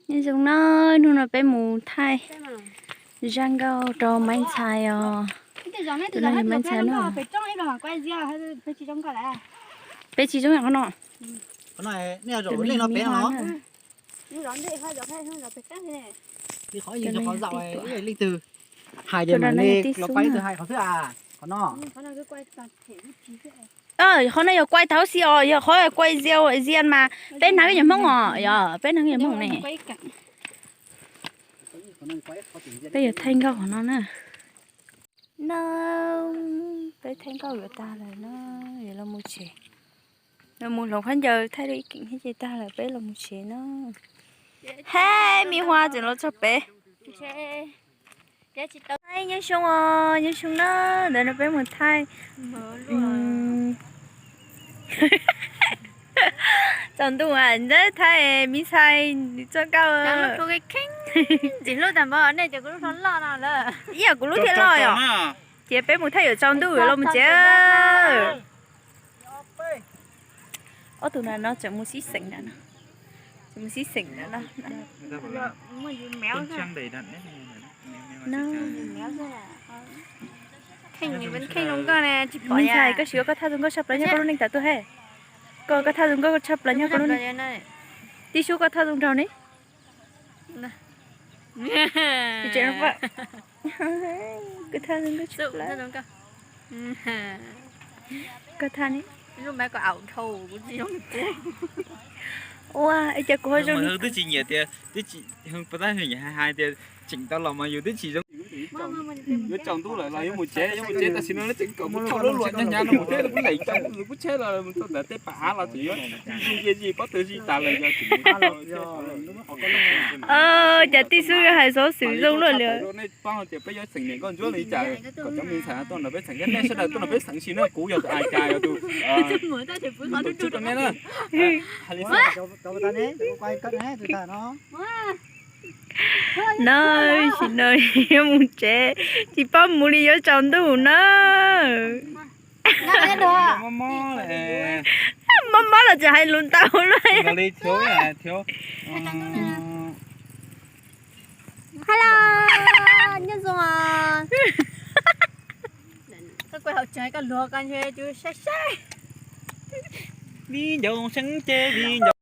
Nyob zoo na, hnub no peb mus thaij zaj nkauj rau Maiv Ntxhais os. Tus no yog Maiv Ntxhais no. Peb tsis zoo yam qhov no. Tus no yog tib tug. Hais tias mam li los pab ib tug hais qhov twg a, qhov no. Qhov no yog kuai tau xi os, yog qhov kuai zia mas peb hnav kab nyuag Hmoob os, yog peb hnav kab nyuag Hmoob ne. Peb yuav thaij nkauj qhov no na. No, peb thaij nkauj yuav tag lawm na, yuav los mus tsev. Los mus hloov khaub ncaws thaij li keem thiab ces tag lawm peb los mus tsev na. Hej, Me Hua tseem los txog pem. Nyob zoo os, nyob zoo na, ntawm no peb mus thaij tsaus ntuj ntawd thaij Me Ntxhais txoj nkauj. Ntxim hlub tag npaum nej ces kuv lub hlob loj no lawm. Ib yam kuv lub thiaj loj yom. Ces peb mus thaij yuav tsaus ntuj yuav los mus tsev. Ob tug no tseem mus sib xeem ntawm no, tseem mus sib xeem ntawm no. Me Ntxhais, koj siv koj thaj zoo nkauj tshaj plaws nyob koj lub neej tas tuaj he. Koj, koj thaj zoo nkauj tshaj plaws nyob koj lub neej. Tib suab koj thaj zoo nraug ne. Koj thaj zoo nkauj tshaj plaws. Koj thaj ne. Ua, es cas kuv ho zoo li twb tsis nyiam tias, twb tsis, hais tias tseem tau los mas yus twb tsis zoo. Yuav tsaus ntuj lawm los yuav mus tsev, yuav mus tsev tam sim no tseem kom mus thaij lub luam nyab nyab no mus thiab, kuv lees tau kuv kuj tsheb los mus thaij ntawd tej pam av los tseem yuav zij zij pob tw zij tas lawm yog tseem. Cas tij xwb hais xov xwm zoo luaj li. Nej paub tias peb yuav xeem niam nkauj ntsuab li cas kom cov Me Ntxhais tuaj nrog peb xeem thiab nej sawv daws tuaj nrog peb xeem sis na, kuv yog tus a cas yog tus tus tshwj rau nej na. No, sim no yuav mus tsev, tsis paub mus li yuav tsaus ntuj na. Mob mob los tseem hais lus ntau luaj. Hello, nyob zoo os. Koj kuj hauv tsev koj luag koj ntshe tus saib saib. Viv ncaus seeb ces viv ncaus.